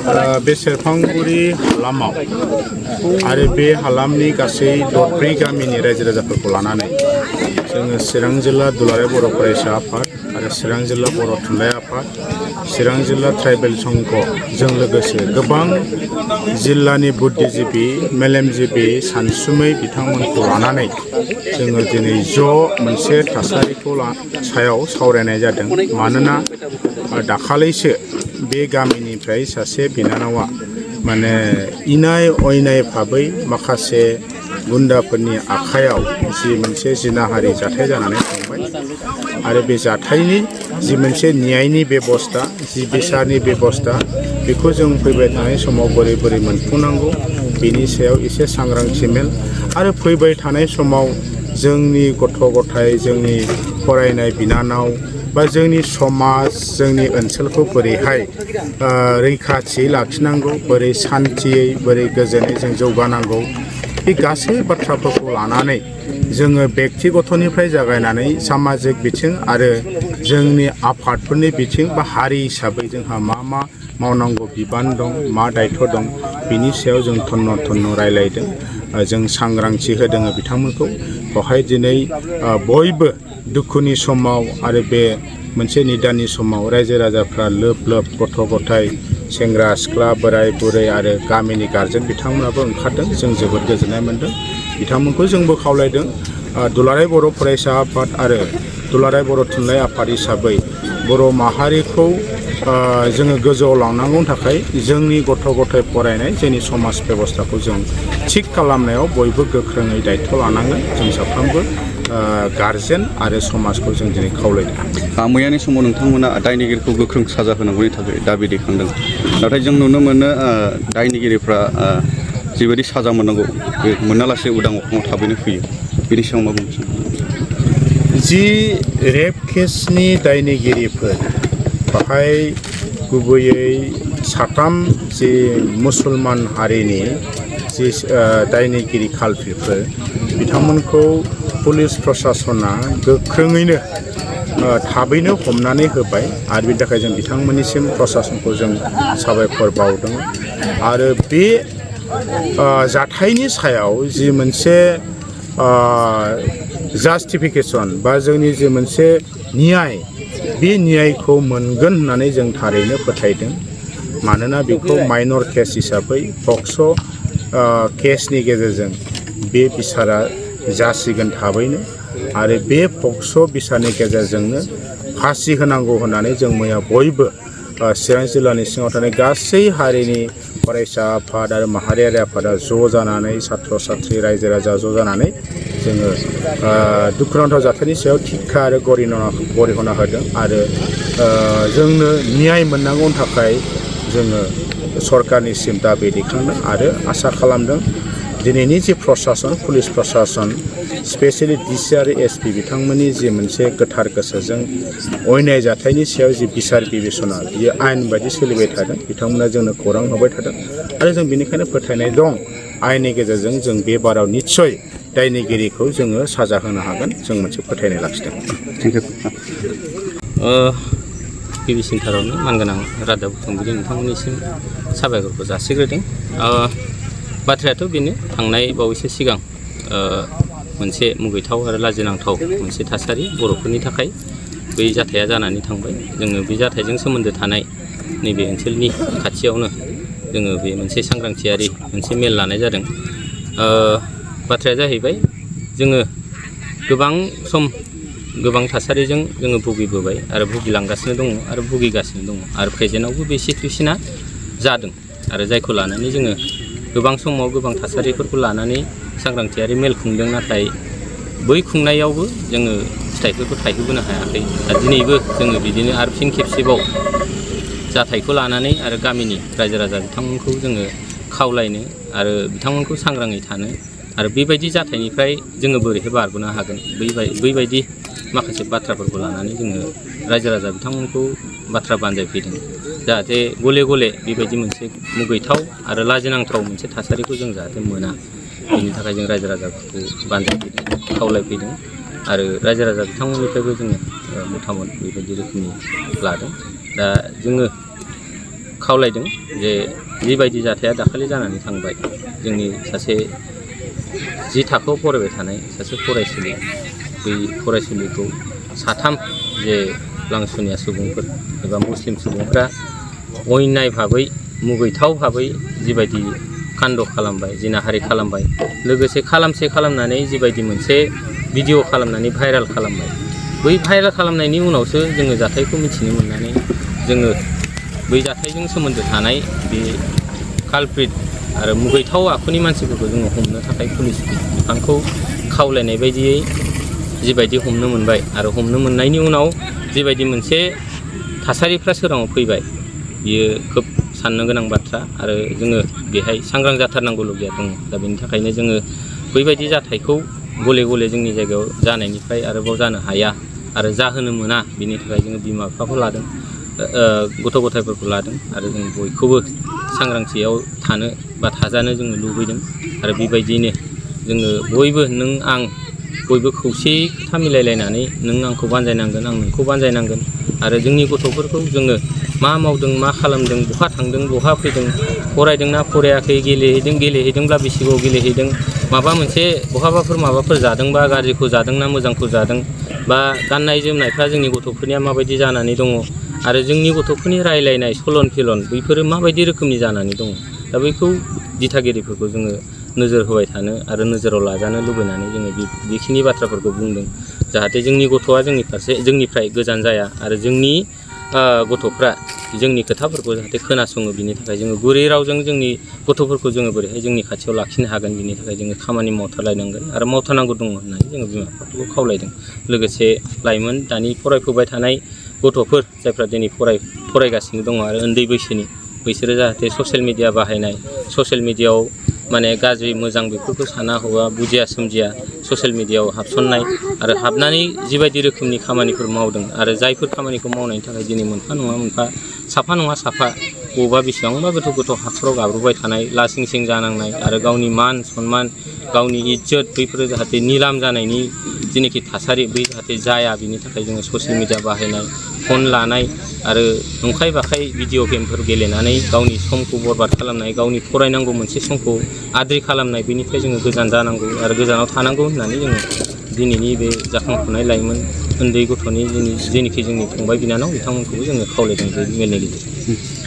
बे सेरफांगुरि हालामाव आरो बे हालामनि गासै दरब्रै गामिनि रायजो राजाफोरखौ लानानै जोङो चिरां जिल्ला दुलाराय बर' फरायसा आफाद आरो चिरां जिल्ला बर' थुनलाइ आफाद चिरां जिल्ला ट्राइबेल संघजों लोगोसे गोबां जिल्लानि बुद्धिजीबि मेलेमजिबि सानसुमै बिथांमोनखौ लानानै जोङो दिनै ज' मोनसे थासारिखौ सायाव सावरायनाय जादों। मानोना दाखालैसो बे गामिनिफ्राय सासे बिनानावा माने इनाय अयनाय भाबै माखासे गुन्दाफोरनि आखायाव जि मोनसे जिनाहारि जाथाय जानानै थांबाय आरो बे जाथायनि जि मोनसे न्यायनि बेबस्था जि बिसारनि बेबस्था बेखौ जों फैबाय थानाय समाव बोरै बोरै मोनफुंनांगौ बेनि सायाव एसे सांग्रांथि मेल आरो फैबाय थानाय समाव जोंनि गथ' गथाय जोंनि फरायनाय बिनानाव बा जोंनि समाज जोंनि ओनसोलखौ बोरैहाय रैखाथि लाखिनांगौ बोरै सान्थियै बोरै गोजोनै जों जौगानांगौ बे गासै बाथ्राफोरखौ लानानै जोङो बेक्तिगतनिफ्राय जागायनानै सामाजिक बिथिं आरो जोंनि आफादफोरनि बिथिं बा हारि हिसाबै जोंहा मा मा मावनांगौ बिबान दं मा दायथ' दं बिनि सायाव जों थन्न रायलायदों। जों सांग्रांथि होदों बिथांमोनखौ बेवहाय दिनै बयबो दुखुनि समाव आरो बे मोनसे निदाननि समाव रायजो राजाफ्रा लोब लोब गथ' गथाय सेंग्रा सिख्ला बोराय बुरै आरो गामिनि गारजेन बिथांमोनाबो ओंखारदों। जों जोबोद गोजोननाय मोन्दों। बिथांमोनखौ जोंबो खावलायदों दुलाराय बर' फरायसा आफाद आरो दुलाराय बर' थुनलाइ आफाद हिसाबै बर' माहारिखौ जोङो गोजौआव लांनांगौनि थाखाय जोंनि गथ' गथाय फरायनाय जोंनि समाज बेबस्थाखौ जों थिग खालामनायाव बयबो गोख्रोङै दायथ' लानांगोन। जों साफ्रोमबो गारजेन आरो समाजखौ जों दिनै खावलायदों। मैयानि समाव नोंथांमोना दायनिगिरिखौ गोख्रों साजा होनांगौनि थाखाय दाबि दैखांदों। नाथाय जों नुनो मोनो दायनिगिरिफ्रा जिबायदि साजा मोननांगौ बे मोनालासे उदां अख्राङाव थाबैनो फैयो। बेनि सायाव मा बुंनो सानो? जि रेप केसनि दायनिगिरिफोर बाहाय गुबैयै साथाम जि मुसलमान हारिनि जि दायनिगिरि खालफिफोर बिथांमोनखौ पुलिस प्रसासना गोख्रोङैनो थाबैनो हमनानै होबाय आरो बिनि थाखाय जों बिथांमोननिसिम प्रसासनखौ जों साबायखर बावदों। आरो बे जाथायनि सायाव जि मोनसे जास्टिफिकेसन बा जोंनि जि मोनसे न्याय बे न्यायखौ मोनगोन होननानै जों थारैनो फोथायदों। मानोना बेखौ माइनर केस हिसाबै पक्स' केसनि गेजेरजों बे बिसारा जासिगोन थाबैनो आरो बे पक्स' बिसारनि गेजेरजोंनो फासि होनांगौ होननानै जों मैया बयबो चिरां जिल्लानि सिङाव थानाय गासै हारिनि फरायसा आफाद आरो माहारियारि आफादा ज' जानानै सात्र साथ्रि रायजो राजा ज' जानानै जोङो दुखुनांथाव जाथायनि सायाव थिखा आरो गरिहना होदों आरो जोंनो न्याय मोननांगौनि थाखाय जोङो सरकारनिसिम दाबि दैखांदों आरो आसा खालामदों दिनैनि जि प्रसासन पुलिस प्रसासन स्पेसियेलि डिसि आरो एसपि बिथांमोननि जि मोनसे गोथार गोसोजों अयनाय जाथायनि सायाव जि बिसार बिबेसना बियो आयेन बायदि सोलिबाय थादों। बिथांमोना जोंनो खौरां होबाय थादों आरो जों बेनिखायनो फोथायनाय दं आयेननि गेजेरजों जों बे बाराव निस्सय दायनिगिरिखौ जोङो साजा होनो हागोन। जों मोनसे फोथायनाय लाखिदों। गिबिसिनथारावनो मानगोनां रादाब बुथुमगिरि नोंथांमोननिसिम साबायखरखौ जासिग्रोदों। बाथ्रायाथ' बेनो थांनाय बावैसो सिगां मोनसे मुगैथाव आरो लाजिनांथाव मोनसे थासारि बर'फोरनि थाखाय बै जाथाया जानानै थांबाय। जोङो बे जाथायजों सोमोन्दो थानाय नैबे ओनसोलनि खाथियावनो जोङो बे मोनसे सांग्रांथियारि मोनसे मेल लानाय जादों। बाथ्राया जाहैबाय जोङो गोबां सम गोबां थासारिजों जोङो भुगिबोबाय आरो भुगिलांगासिनो दङ आरो भुगिगासिनो दङ आरो प्रेजेन्टआवबो बे सिटुवेसना जादों आरो जायखौ लानानै जोङो गोबां समाव गोबां थासारिफोरखौ लानानै सांग्रांथियारि मेल खुंदों। नाथाय बै खुंनायावबो जोङो फिथाइफोरखौ थायहोबोनो हायाखै। दा दिनैबो जोङो बिदिनो आरो फिन खेबसेबाव जाथायखौ लानानै आरो गामिनि रायजो राजा बिथांमोनखौ जोङो खावलायनो आरो बिथांमोनखौ सांग्राङै थानो आरो बेबायदि जाथायनिफ्राय जोङो बोरैहाय बारग'नो हागोन बैबायदि माखासे बाथ्राफोरखौ लानानै जोङो रायजो राजा बिथांमोनखौ बाथ्रा बानजायफैदों जाहाथे गले गले बेबायदि मोनसे मुगैथाव आरो लाजिनांथाव मोनसे थासारिखौ जों जाहाथे मोना। बेनि थाखाय जों रायजो राजाफोरखौ बानजायफैदों खावलायफैदों आरो रायजो राजा बिथांमोननिफ्रायबो जोङो मतामत बेबायदि रोखोमनि लादों। दा जोङो खावलायदों जे जिबायदि जाथाया दाखालि जानानै थांबाय जोंनि सासे 10 थाखोआव फरायबाय थानाय सासे फरायसुलि बै फरायसुलिखौ साथाम जे लांसुनिया सुबुंफोर एबा मुस्लिम सुबुंफ्रा अयनाय भाबै मुगैथाव भाबै जिबायदि कान्ड खालामबाय जिनाहारि खालामबाय लोगोसे खालामनानै जिबायदि मोनसे भिडिअ खालामनानै भाइरेल खालामबाय बै भाइरेल खालामनायनि उनावसो जोङो जाथायखौ मिथिनो मोननानै जोङो बै जाथायजों सोमोन्दो थानाय बे कालप्रिट आरो मुगैथाव आखुनि मानसिफोरखौ जोङो हमनो थाखाय पुलिस बिफानखौ खावलायनाय बायदियै जिबायदि हमनो मोनबाय आरो हमनो मोननायनि उनाव जिबायदि मोनसे थासारिफ्रा सोराङाव फैबाय बियो खोब साननो गोनां बाथ्रा आरो जोङो बेहाय सांग्रां जाथारनांगौलगिया दङ दा बेनि थाखायनो जोङो बैबायदि जाथायखौ गले गले जोंनि जायगायाव जानायनिफ्राय आरोबाव जानो हाया आरो जाहोनो मोना बिनि थाखाय जोङो बिमा बिफाखौ लादों गथ' गथायफोरखौ लादों आरो जों बयखौबो सांग्रांथियाव थानो बा थाजानो जोङो लुबैदों आरो बेबायदियैनो जोङो बयबो नों आं बयबो खौसेयै खोथा मिलायलायनानै नों आंखौ बानजायनांगोन आं नोंखौ बानजायनांगोन आरो जोंनि गथ'फोरखौ जोङो मा मावदों मा खालामदों बहा थांदों बहा फैदों फरायदोंना फरायाखै गेलेहैदोंब्ला बेसेबाव गेलेहैदों माबा मोनसे बहाबाफोर माबाफोर जादोंबा गाज्रिखौ जादोंना मोजांखौ जादों बा गाननाय जोमनायफ्रा जोंनि गथ'फोरनिया माबायदि जानानै दङ आरो जोंनि गथ'फोरनि रायलायनाय सलन फिलन बैफोरो माबायदि रोखोमनि जानानै दङ दा बैखौ दिथागिरिफोरखौ जोङो नोजोर होबाय थानो आरो नोजोराव लाजानो लुबैनानै जोङो बेखिनि बाथ्राफोरखौ बुंदों जाहाथे जोंनि गथ'आ जोंनिफ्राय गोजान जाया आरो जोंनि गथ'फ्रा जोंनि खोथाफोरखौ जाहाथे खोनासङो बिनि थाखाय जोङो गुरै रावजों जोंनि गथ'फोरखौ जोङो बोरैहाय जोंनि खाथियाव लाखिनो हागोन बिनि थाखाय जोङो खामानि मावथारलायनांगोन आरो मावथारनांगौ दङ होननानै जोङो बिमा बिफाखौबो खावलायदों लोगोसे लाइमोन दानि फरायफुबाय थानाय गथ'फोर जायफ्रा दिनै फरायगासिनो दङ आरो उन्दै बैसोनि बैसोरो जाहाथे ससियेल मिडिया बाहायनाय ससियेल मिडियायाव माने गाज्रि मोजां बेफोरखौ साना हौवा बुजिया सोमजिया ससियेल मिडियायाव हाबसननाय आरो हाबनानै जिबायदि रोखोमनि खामानिफोर मावदों आरो जायफोर खामानिखौ मावनायनि थाखाय दिनै मोनफा नङा साफा बबेबा बेसेबांबा गोथौ हाखराव गाब्रबाय थानाय लासिं सिं जानांनाय आरो गावनि मान सनमान गावनि इज्जत बैफोरो जाहाथे निलाम जानायनि जेनोखि थासारि बै जाहाथे जाया बिनि थाखाय जोङो ससियेल मिडिया बाहायनाय फन लानाय आरो नंखाय बाखाय भिडिअ गेमफोर गेलेनानै गावनि समखौ बरबाद खालामनाय गावनि फरायनांगौ मोनसे समखौ आद्रि खालामनाय बेनिफ्राय जोङो गोजान जानांगौ आरो गोजानाव थानांगौ होननानै जोङो दिनैनि बे जाखांफुनाय लाइमोन उन्दै गथ'नि जेनोखि जोंनि फंबाय बिनानाव बिथांमोनखौबो जोङो खावलायदों बे मेलनि गेजेरजों